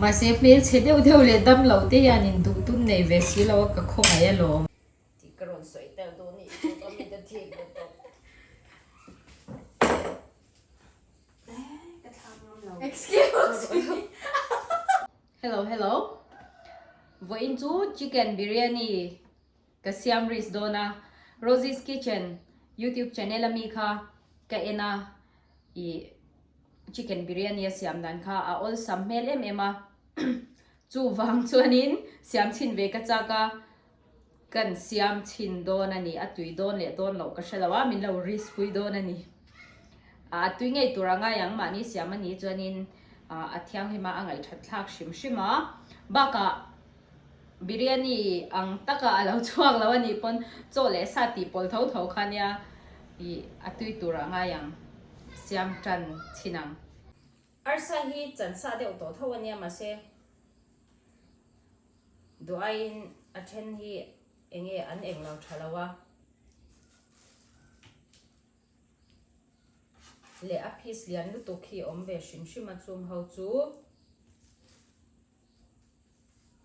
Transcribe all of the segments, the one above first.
Mahse hmelchhe deuh deuh leh dam lo te hian in duh tum nei ve si lo a ka khawngaih alawm. Tih ka rawn sawi tel dawn nih chu ka mit a thik lutuk. Excuse me. Hello hello. Vawiin chu chicken biryani ka siam risk dawn a. Rosie's Kitchen YouTube channel ami kha ka en a ih chicken biryani a siam dan kha a awlsam hmel em em a. Chuvang chuanin siam chhin ve ka chak a. Kan siam chhin dawn a ni, a tui dawn leh dawn loh ka hre lo a, min lo risk pui dawn a ni. A tui ngei tur a ngai ang, mahni siam a nih chuanin a thianghlim a, a ngaihthat thlak hrim hrim a. Bakah biryani ang taka a lo chhuak lo a nih pawn chaw leh sa tih pawl tho tho kha nia ih a tui tur a ngai ang, siam tan chhin ang. Arsa hi chansa deuh tawh tho a nia mahse. Duh aiin a then hi enge an eng lo tha lo a. Leh a piece lian lutuk hi awm ve hrim hrim a chung ho chu.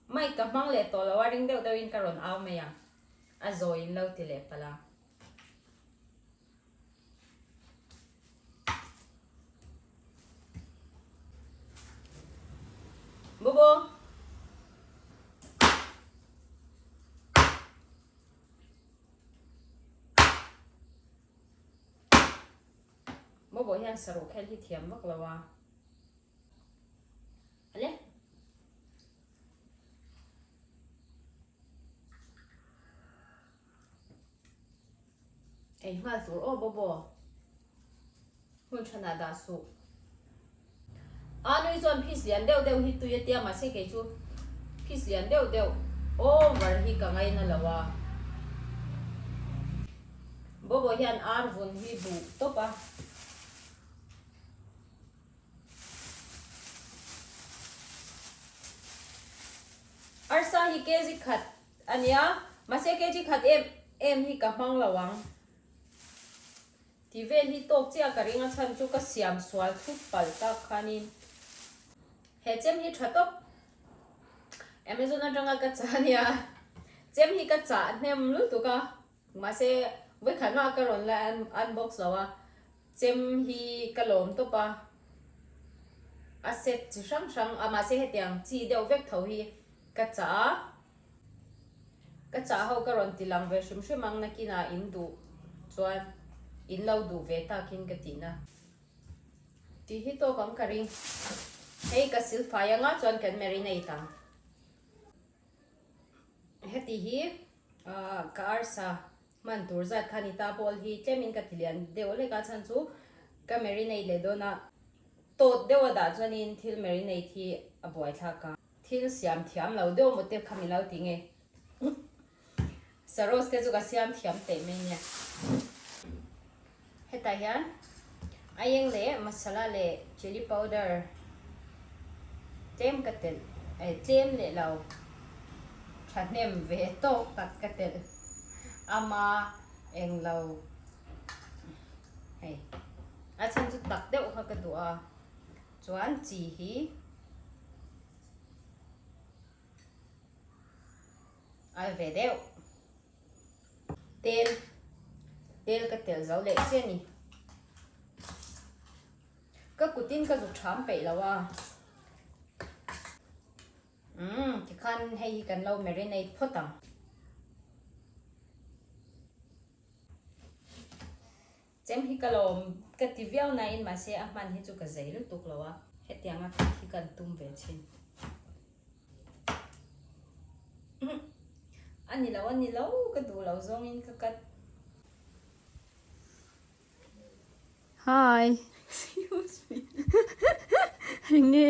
Mic ka hmang leh tawh lo a ring deuh deuh in ka rawn au mai a. A zawi in lo ti leh palh a. Bobo. Bobo hian saruh khel hi thiam vak lo a. Ale. Ei nghal tur aw Bobo. Hmun thanah dah suh. A nui chuan piece lian deuh deuh hi tui a tia mahse kei chu piece lian deuh deuh over hi ka ngaina lo a. Bobo hian ar vun hi duh tawp a. Arsa hi kg khat A nia, mahse kg khat em em hi ka hmang lo ang. Tih vel hi tawk chiah ka ring a chhan chu ka siam sual thut palh tak khanin he chem hi tha tawp. Amazon atanga ka chah a nia, chem hi ka chah hnem lutuk a, mahse vawikhat mah ka rawn la unbox lo a, chem hi ka lawm tawp a, a set chi hrang hrang a mahse hetiang chi deuh vek tho hi ka chah a. Ka chah ho ka rawn ti lang ve hrim hrim ang nakinah in duh chuan in lo duh ve takin ka tihna. Tih hi tawk ang ka ring. Hei ka silfai anga chuan kan marinate ang. Heti hi ka arsa hman tur zat kha ni ta pawl hi tlemin ka ti lian deuh lek a chhan chu ka marinate leh dawn a. Tawt deuh a dah chuanin thil marinate hi a buaithlak a. Thil siam thiam lo deuh maw te kha min lo ti nge. Saros te chu ka siam thiam teh mai nia. Hetah hian aieng leh masala leh chilli powder tlem ka telh eh tlem leh lo thahnem ve tawk tak ka telh ama englo hei a chhan chu tak deuh kha ka duh a. Chuan chi hi al ve deuh. Tel tel ka tel zo leh chiah a ni. Ka kutin ka zuk tham peih lo a. Umm tikhan hei hi kan lo marinate phawt ang. Chem hi ka lawm ka ti viau nain mahse a hman hi chu ka zei lutuk lo a, hetiang a khat hi kan tum ve thin. A ni lo a ni lo ka duh lo zawngin ka cut. Hi. Excuse me. Enge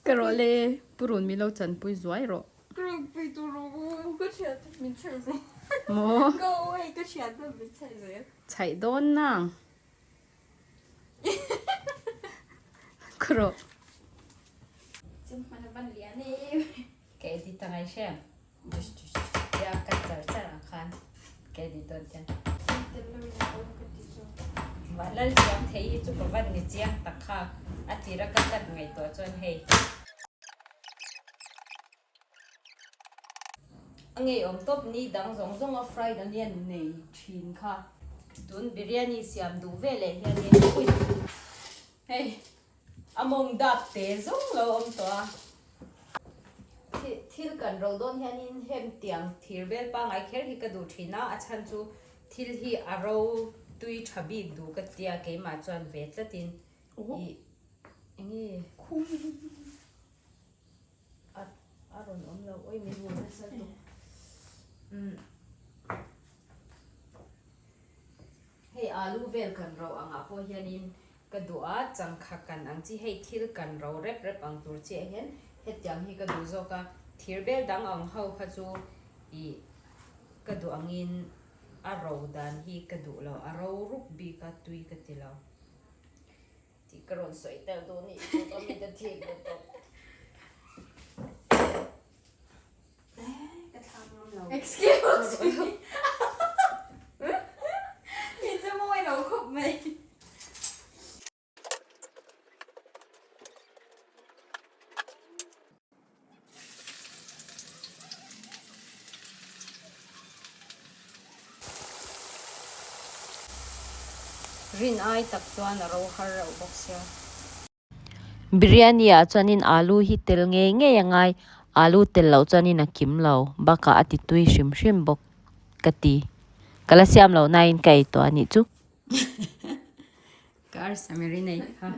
ka rawh le purun mi lo chanpui zuai rawh. Maw? Chhaih dawn nang. Ka rawh. Ka edit a ngai hrem. Tia ka char char ang khan ka edit dawn chian. Vanlal siam thei hi chu ka van ni chiang tak kha a tira ka cut ngaihtuah chuan hei. A ngeiawm tawp ni dang zawng zawng a fried onion nei thin kha. Tun biryani siam duh ve leh hianin ui hei a mawng dap te zawng lo awm tawh a. Thil kan ro dawn hianin hem tiang thir bel pangai kher hi ka duh thin a, a chhan chu thil hi a ro tui tha bik duh ka tia keimah chuan ve tlatin ih enge a a rawn awm lo oi min hmu nasa tuk umm hei alu vel kan ro angah pawh hianin Ka duh a, changkha kan ang chi hei thil kan ro rep rep ang tur chiah hian hetiang hi ka duh zawk a, thir bel dang ang ho kha chu ih ka duh angin a ro dan hi ka duh lo, a ro rup bik a tui ka ti lo tih ka rawn sawi tel duh nih chu ka mit a thik duh tawp. Ka thlak ngam lo. Excuse me. Ni chu mawi lo khawp mai. Rin ai tak chuan a ro har reuh bawk sia. Biryani ah chuanin alu hi tel ngei ngei a ngai, alu tel loh chuanin a kim lo, bakah a ti tui hrim hrim bawk ka ti. Ka la siam loh nain ka ei tawh a nih chu. Ka arsa marinate kha.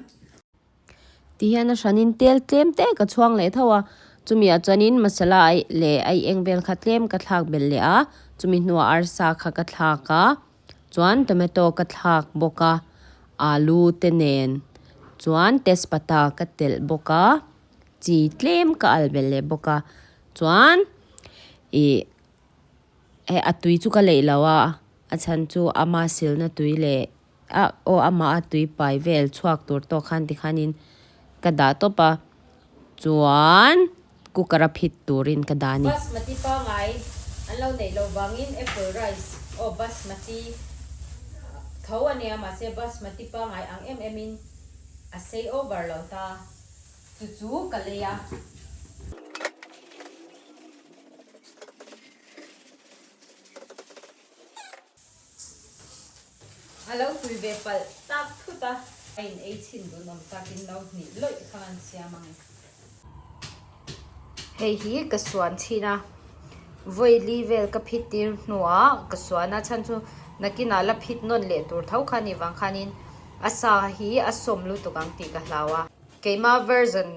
Ti hian a hranin tel tlem te ka chhuang leh tho a, chumi ah chuanin masala ai leh ai eng vel kha tlem ka thlak belh leh a, chumi hnuah arsa kha ka thlak a. Chuan tomato ka thlak bawk a, alu te nen chuan tezpata ka telh bawk a, chi tlem ka al belh leh bawk a, chuan ih hei a tui chu ka leih lo a, a chhan chu ama silna tui leh a aw amah a tui pai vel chhuak tur tawk khan tikhanin ka dah tawp a, chuan cooker a phit turin ka dah a ni. Basmati pangai an lo neih loh vangin apple rice aw basmati tho a nia mahse basmati pangai ang em em in a sei over lo ta chu chu ka lei a. A lo tui ve palh tak thut a. A in ei chhin dun awm takin no hnih lawih kha an siam ang e. Hei hi ka suan chhin a, vawi li vel ka phit tir hnuah ka suan a chhan chu nakinah la phit nawn leh tur tho kha ni vang khanin a sa hi a sawm lutuk ang tih ka hlau a. Keima version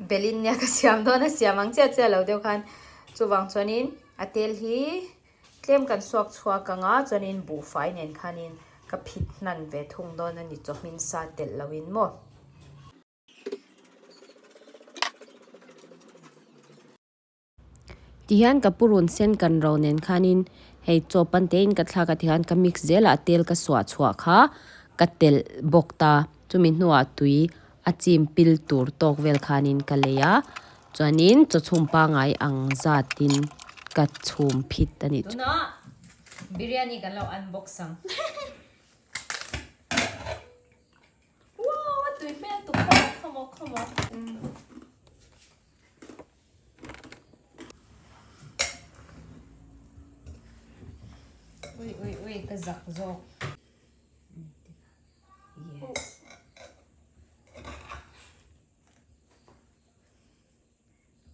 belin nia ka siam dawn a siam ang chiah chiah lo deuh khan chuvang chuanin a tel hi Tlem kan suak chhuak ang a, chuanin buhfai nen khanin ka phit hnan ve thung dawn a ni chawhmin sa telh loin maw. Tihian ka purun sen kan ro nen khanin hei chaw pan tein ka thlak a tihian ka mix zel a, a tel ka suah chhuah kha ka telh bawk ta, chumi hnuah tui a chim pil tur tawk vel khanin ka lei a, chuanin chaw chhum pangai ang zatin ka chhum phit a nih chu. Tunah biryani kan lo unbox ang. Wow, a tui hmel tuk a, khawmaw khawmaw. Ui ui ui ka zak zawk. Yes.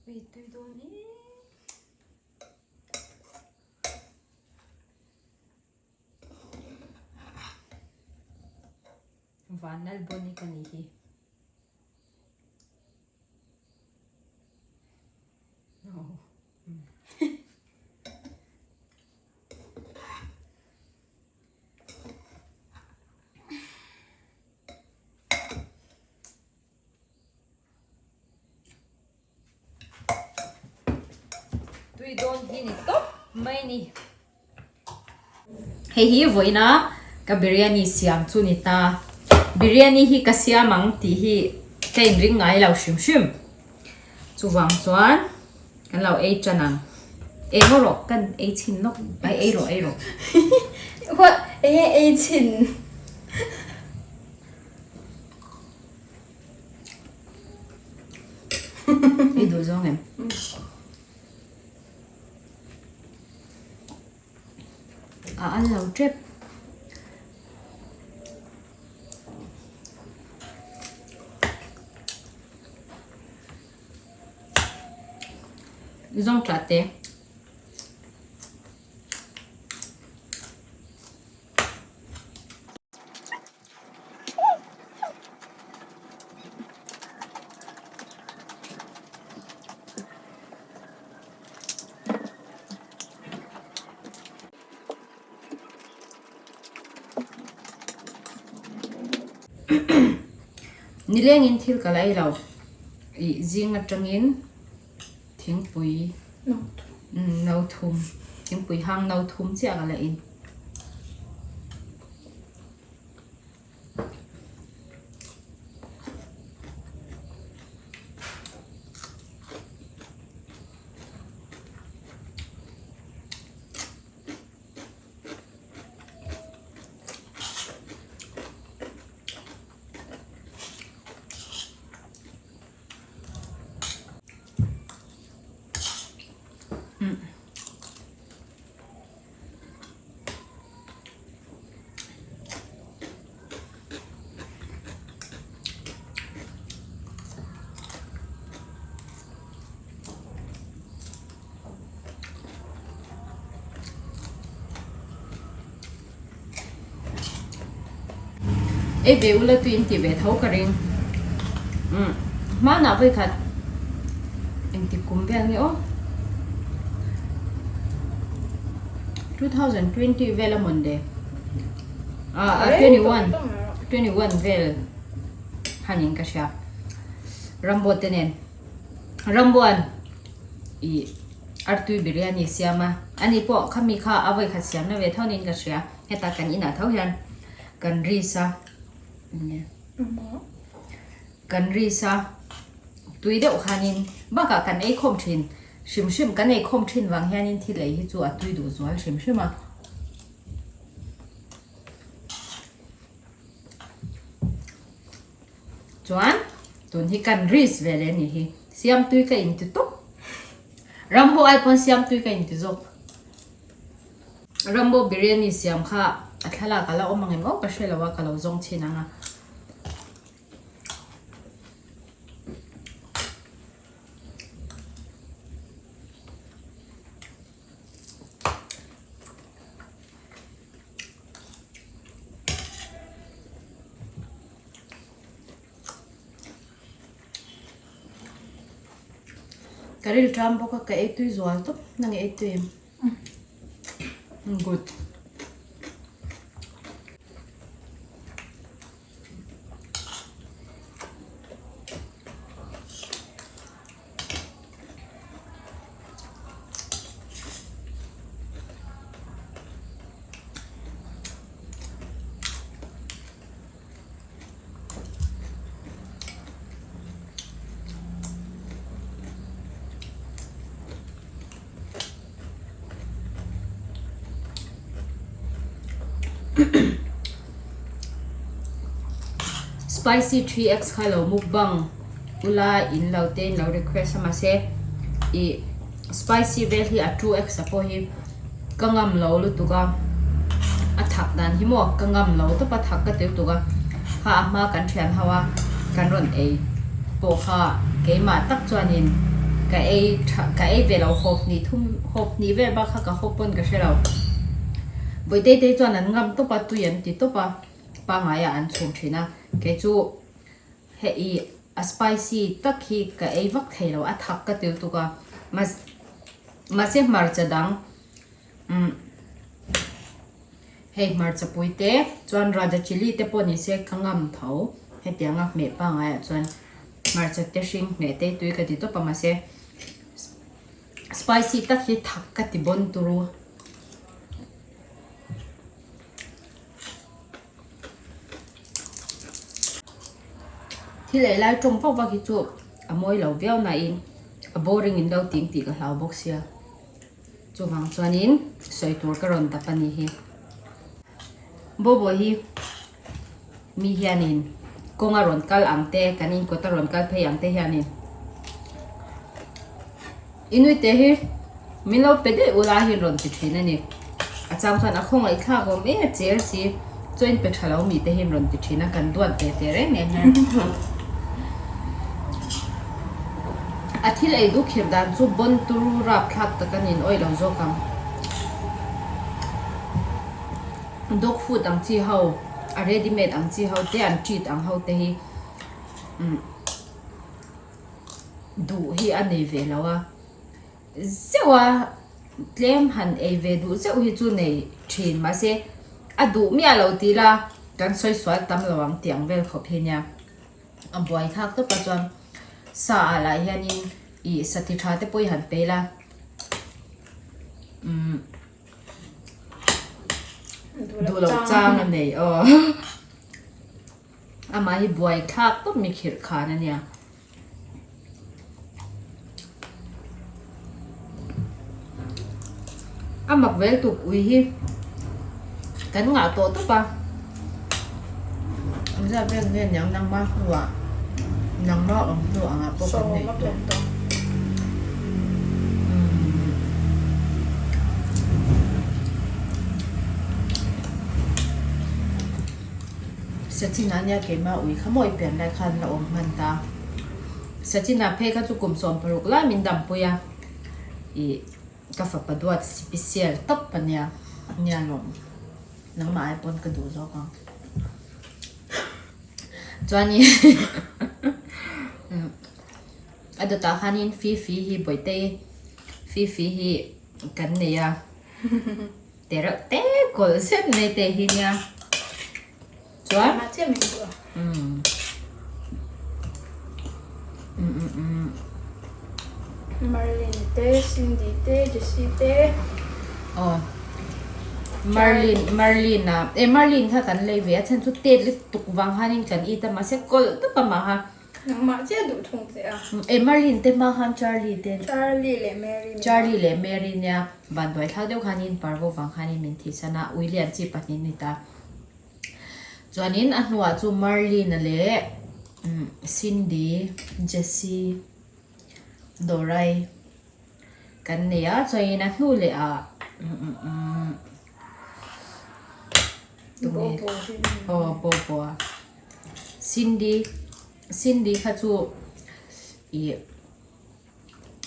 Ui tui dawn e. Vanlal bawni ka ni hi. No. Tui dawn hi ni tawp mai ni. Hei hi vawiina ka biryani siam chu ni ta. Biryani hi ka siam ang tih hi ka inring ngai lo hrim hrim. Chuvang chuan kan lo ei tan ang. Eng erawh kan ei chhin nawk. Ai ei rawh ei rawh. What? Eng nge ei chhin? I duh zawng em? A al lo tep. Zawng tla te. Nilengin thil ka la ei lo ih zing atangin thingpui no thum thingpui hang no thum chiah ka la in. Ei ve ula tui in ti ve tho ka ring. Umm hmanah vawikhat engtik kum vel nge aw 2020 vel a mawn le ah 21 21 vel hanin ka hria Rambo te nen Ramboan ih artui biryani siam a ani pawh khami kha a vawikhat siamna ve tho niin ka hria heta kan inah tho hian kan ris a kan ris a tui deuh khanin bakah kan ei khawm thin hrim hrim kan ei khawm thin vang hianin thil ei hi chu a tui duh zual hrim hrim a. Chuan tun hi kan ris ve leh a nih hi siam tui ka inti tawp Rambo ai pawn siam tui ka inti zawk Rambo biryani siam kha a thlalak a la awm ang em aw ka hre lo a ka lo zawng chhin ang a. Ka ril ṭam bawk a ka ei tui zual tawp nang ei tui em good. Spicy 3x kha lo mukbang ula in lo te in lo request a mahse ih spicy vel hi a 2x a pawh hi ka ngam lo lutuk a a thak dan hi maw ka ngam lo tawp a thak ka ti lutuk a kha a hma kan thian ho a kan rawn ei pawh kha keimah tak chuanin ka ei tha ka ei ve lo hawp hnih thum hawp hnih vel bak kha ka hawp pawn ka hre lo Bawihte te chuan an ngam tawp a tui an ti tawp a pangngai ah an chhum thin a kei chu hei a spicy tak hi ka ei vak thei lo a thak ka ti lutuk a mahse hmarcha dang umm hei hmarcha pui te chuan raja chilli te pawh ni se ka ngam tho hetiang a hmeh pangngai ah chuan hmarcha te hring hmeh te tui ka ti tawp a mahse spicy tak hi thak ka ti bawn turu. Thil ei lai tawng vak vak hi chu a mawi lo viau nain a boring in lo ting tih ka hlau bawk sia chuvang chuanin sawi tur ka rawn dap a ni hi Bobo hi mi hianin kawng a rawn kal ang te kan inkawt a rawn kal phei ang te hianin. Inuite hi min lo pe daih ula hi rawn ti thin a ni. A chang chuan a khawngaih thlak awm em a cher si chaw in pe tha lo mi te hi rawn ti thin a kan duat ve teh reng nen hian. A thil ei duh khirh dan chu bawn turu rapthlak tak a niin awih lo zawk ang. Dog food ang chi ho a ready made ang chi ho te an treat ang ho te hi umm duh hi a nei ve lo a zeuh a tlem han ei ve duh zeuh hi chu nei thin mahse a duh miah lo tih ila kan sawi sual tam lo ang tih ang vel khawp hi nia a buai thlak tawp a chuan sa ah lah hianin ih sa ti tha te pawh hi han pe ila umm. Duh loh chang a nei aw. Amah hi buai thlak tawp mi khirh khan a nia. A mak vel tuk ui hi kan ngah tawh tawp a. Zat vel nge niang nangma hnuah nangma awm hnu angah pawh kan nei tawh. Sachin-a nia keimah ui kha mawi pian lai khan la awm hman ta. Sachin-a phei kha chu kum 16 lai min dampui a, ih ka fapa duat sipisial tawp a nia, nia lawm nangmah ai pawn ka duh zawk ang. Chuanin a dawtah khanin Fifi hi Bawihte-i Fifi hi kan nei a. Te reuh te kawlh zet mai te hi nia chuan umm umm umm Merlin te Cindy te Jessie te aw Merlin Merlin a e Merlin kha kan lei ve a chhan chu tet lutuk vang khanin kan it a mahse kawlh tawp a mah kha. Nangmah chiah duh thung che a. E Merlin te hma khan Charlie te. Charlie leh Mary nia. Charlie leh Mary nia vanduai thlak deuh khanin parvo vang khanin min thihsan a ui lian chi pahnih ni ta. Chuanin a hnuah chu Merlin-a leh Cindy, Jessie, Dorai kan nei a chuanin a hnu leh ah tunge aw Bobo a. Cindy Cindy kha chu ih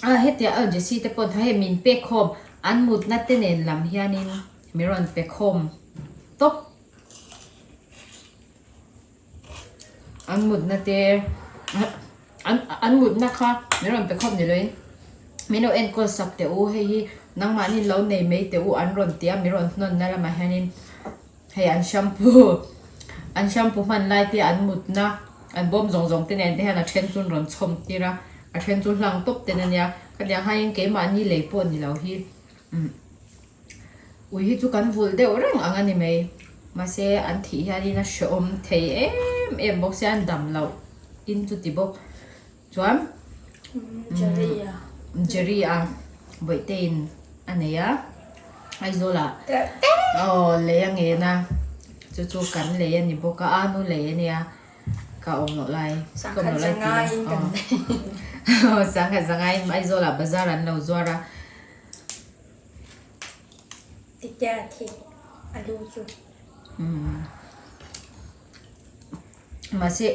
a hetia a Jessie te pawh hei min pek khawm an mutna te nen lam hianin min rawn pe khawm tawp an mutna te an an mutna kha min rawn pe khawm ni loin min lo enkawl sak teh u hei hi nangmahni lo nei mai teh u an rawn ti a min rawn hnawn na lamah hianin. Hei an shampoo an shampoo hman lai te an mutna an bawm zawng zawng te nen te hian a then chu an rawn chhawm tir a a then chu hlang tawp ten a nia khatiang haiin keimahni lei pawh ni lo hi umm ui hi chu kan vulh deuh reng ang a ni mai mahse an thih hianin a hrehawm thei em em bawk sia an dam loh in chuti bawk chuan umm Jerry a Bawihte-in a nei a Aizawl ah aw lei a ngen a chu chu kan lei a ni bawk a a nu lei a nia ka awm loh lai ka awm loh lai tih aw sangkhat zangaiin Aizawl ah bazar an lo zuar a. Mahse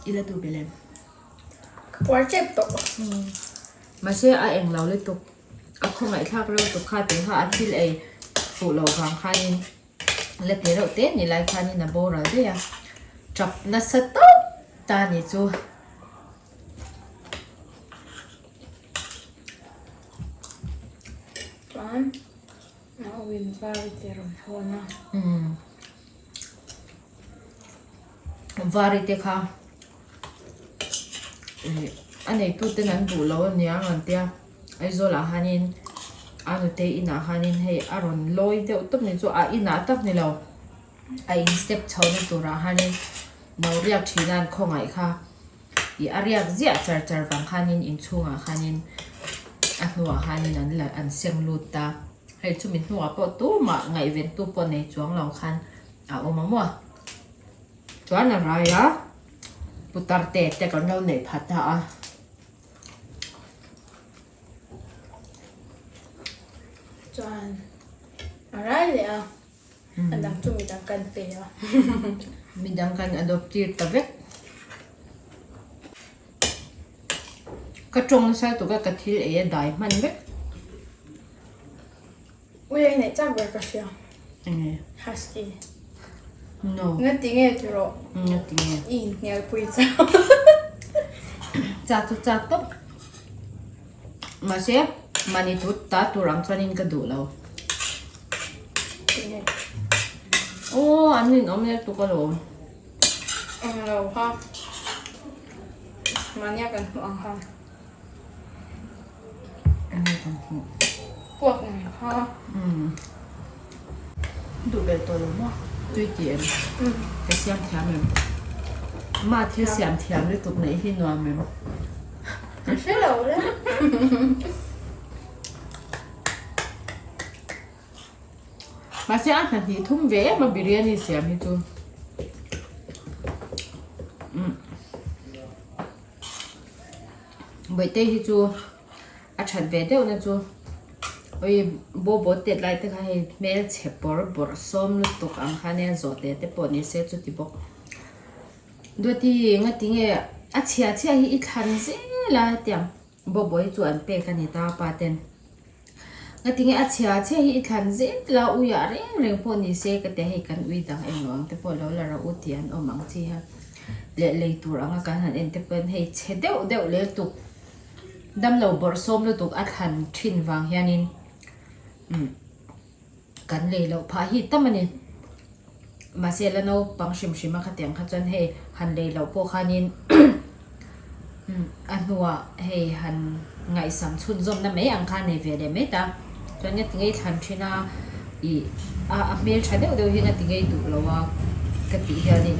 i la duh belh em? Ka puar tep tawh. Mahse a eng lo lutuk a khawngaihthlak reuh tuk kha tih kha a thil ei fuh loh vang khanin la ti reuh te ni lai khanin a boral daih a tap nasa tawp ta ni chu. Chuan a awin var te rawn hawn a. Vari te kha a neitu ten an duh lo ania an tia Aizawl ah hianin a nute inah hianin hei a rawn lawi deuh tawp ni chu a inah tak ni lo a in step chho na turah hianin no riak thin a an khawngaih kha ih a riak ziah char char vang khanin inchhungah khanin a hnuah khanin an la an seng lut ta hei chumi hnuah pawh tumah ngaihven tu pawh nei chuang lo khan a awm a maw. Chuan a rai a, putar te te kan lo neih phat ta a. Chuan a rai leh a, a dang chu midang kan pe a. Midang kan adopt tir ta vek. Ka tawng nasa lutuk a, ka thil ei a dai hman vek. Ui a inneih chak ber ka hria. Enge? Husky. No. Nga ti nge ti rawh? Nga ti nge? I inhnial pui chak. Chak chu chak tawp. Mahse, mahni tut ta tur ang chuanin ka duh lo. Ti nge? Aw, an ninawm leh tuk alawm. Eng lo kha. Mahnia kan hmuh ang kha. Puak ang kha. Duh bel tawh lo maw? Tui ti em? Ka siam thiam em? Ma thil siam thiam lutuk neih hi nuam em? Ka hre lo le. Mahse a hna hnih thum ve em a biryani siam hi chu. Bawihte hi chu a that ve deuh na chu ui bobo tet lai te kha hei hmelchhe bawr bawrh sawm lutuk ang kha nia zawh leh te pawh ni se chuti bawk. Duati ngati nge a chhia chhia hi i thlan zel a hetiang bobo hi chu an pek a ni ta a pa ten. Ngati nge a chhia chhia hi i thlan zel a uiah reng reng pawh ni se ka ti a hei kan ui dang englo ang te pawh lo la rawh u tih an awm ang chi hian leh lei tur anga kan han en te pawhin hei chhe deuh deuh leh lutuk damlo bawrhsawm lutuk a thlan thin vang hianin umm kan lei loh phah hi tam a ni mahse la naupang hrim hrim a khatiang kha chuan hei han lei loh pawh khanin a hnuah hei han ngaihsam chhunzawm na mai ang kha a nei ve leh mai ta chuan nga tingei thlan thin a ih a a hmeltha deuh deuh hi nga tingei duh lo a ka tih hianin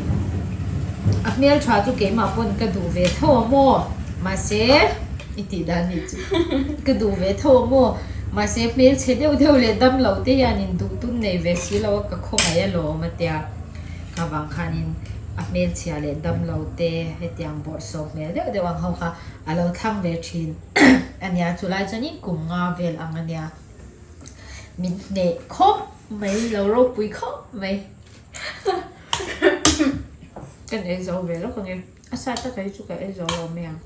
a hmeltha chu keimah pawn ka duh ve tho a maw mahse i tih dan nih chu ka duh ve tho a maw mahse hmelchhe deuh deuh leh dam loh te hianin duh tum nei ve si lo a ka khawngaih alawm a tia kha vang khanin a hmelchhia leh dam lo te hetiang bawrhsawm hmel deuh deuh ang ho kha a lo thlang ve thin a nia chulai chuanin kum nga vel ang a nia min hneh khawp mai lo ropui khawp mai kan ei zo ve lawk ang e a sa taka hi chu ka ei zo lo mai ang.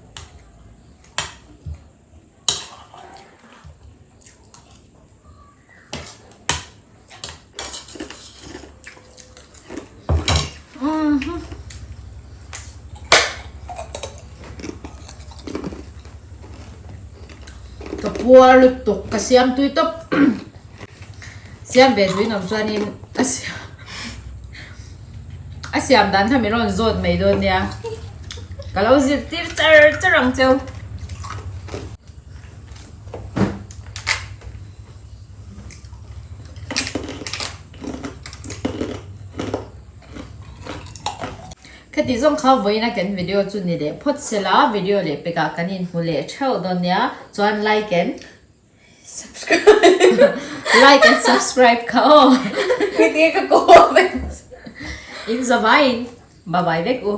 Ka puar lutuk ka siam tui tawp siam ve duin awm chuanin a siam a siam dan kha min rawn zawt mai dawn nia ka lo zirtir char char ang cheu. Khati zawng kha vawiina kan video chu ni leh phawt sela video leh pekah kan inhmu leh theuh dawn nia chuan like and subscribe like and subscribe kha aw Ngiti ka comment in zavaiin bye bye vek u.